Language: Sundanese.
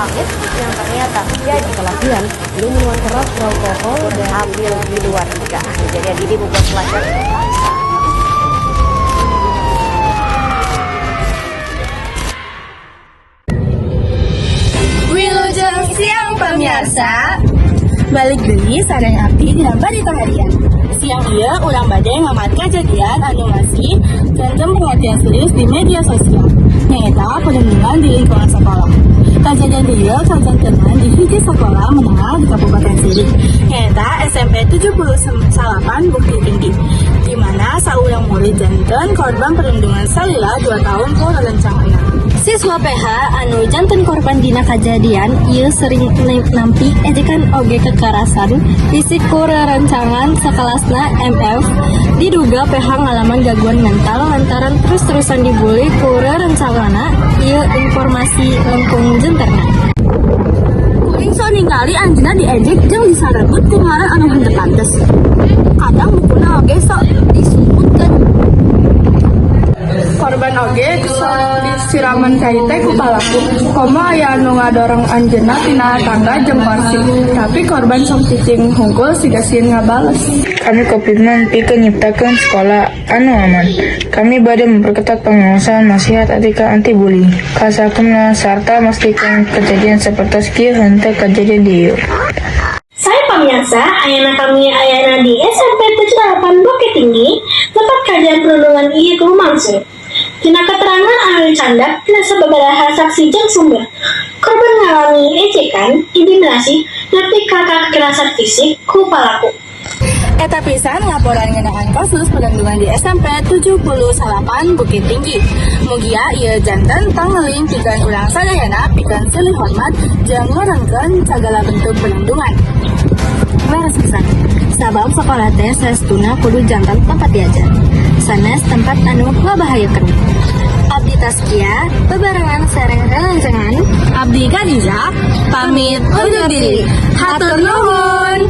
langit yang ternyata jadi Latihan, minuman keras, alkohol, dan hamil di luar nikah. Kejadian ini membuat pelajar terpaksa. Wilujeng siang, pemirsa. Balik deui sareng abdi dina Barita Harian. Siang ieu urang bade ngamat kejadian anu masih janten perhatian serius di media sosial, nyaeta perundungan di lingkungan sekolah. Kejadian ieu kajantenan di hiji sekolah menengah di Kabupaten Sigi, nyaeta SMP 78 Bukit Tinggi, di mana saurang murid janten korban perundungan salila 2 tahun ku rerencanganna. Siswa PH anu janten korban dina kajadian ieu sering nampi ejekan oge kekerasan fisik ku rerencangan sakelasna MF. Diduga PH ngalaman gangguan mental lantaran terus-terusan dibully ku rerencanganna. Ieu informasi lengkung jenterna. Kuring sok ningali anjeunna diejek jeung disarebut ku ngaran anu henteu pantes. Kadang bukuna oge sok disumputkeun. Korban oge sok disiraman cai teh ku palaku. Komo aya anu ngadorong anjeunna tina tangga jeung kursi. Tapi korban sok cicing hungkul siga sieun ngabales. Kami komitmen pikeun nyiptakeun sekolah anu aman. Kami bade memperketat pengawasan, masihan etika anti bullying ka sakumna sarta mastikeun kejadian sapertos kieu henteu kajadian deui. Sae pemirsa, ayana kami ayana di SMP 78 Bukit Tinggi, tempat kajian perundungan ieu lumangsung. Tina keterangan anu dicandak tina sababaraha saksi jeung sumber, korban ngalami ejekan, intimidasi, nepi ka kekerasan fisik ku palaku. Eta pisan laporan ngeunaan kasus perundungan di SMP 78 Bukit Tinggi. Mugia ieu janten pangeling pikeun urang sadayana pikeun silih hormat jeung ngurangkeun sagala bentuk perundungan. Leres pisan. Sabab sekolah teh saestuna kudu janten tempat diajar, sanes tempat anu ngabahayakeun. Abdi Taskia, bebarengan sareng rerencangan Abdi Khadijah, pamit undur diri. Hatur nuhun.